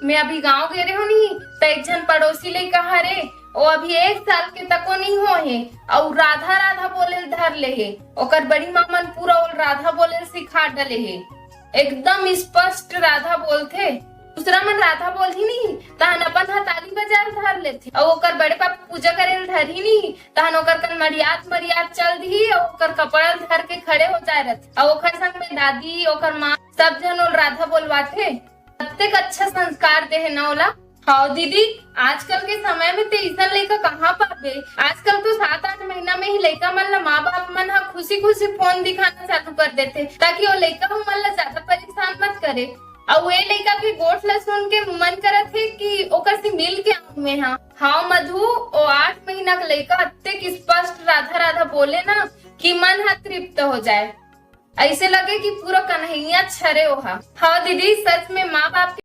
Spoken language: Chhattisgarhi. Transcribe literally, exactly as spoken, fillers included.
मैं अभी गांव गे रहे हो नी, त एक झन पड़ोसी लइका हरे, वो अभी एक साल के तको नहीं हो हे, अउ राधा राधा बोले ल धर ले हे। ओकर बड़ी माँ मन पूरा ओल राधा बोले ल सिखा डले हे। एकदम स्पष्ट राधा बोलथे। दूसरा मन राधा बोलही नी, तहन अपन ह ताली बजाए ल धर लेथे, अउ ओकर बड़े पापा पूजा करे ल धरही नी, तहन ओकर कन मरियात मरियात चल दिही, अउ ओकर कपड़ा ल धर के खड़े हो जाए रथे, अउ ओकर संग में दादी, ओकर माँ, सब झन ओल राधा बोलवाथे। अतेक अच्छा संस्कार दे हे ना ओला। हाव दीदी, आजकल के समय में ते अइसन लइका कहाँ पाबे? आजकल तो सात आठ महीना में ही लइका मन ला माँ बाप मन ह खुशी खुशी फोन दिखाना चालू कर देथे, ताकि वो लइका हमन ला ज्यादा परेशान मत करे। अउ ए लइका के गोठ ला सुन के मन करत हे कि ओकर से मिल के आऊं मैं हा। हाव मधु, ओ आठ महीना के लइका अतेक स्पष्ट राधा राधा बोले ना कि मन ह तृप्त हो जाए। ऐसे लगे कि पूरा कन्हैया छरे ओहा। हाव दीदी, सच में माँ बाप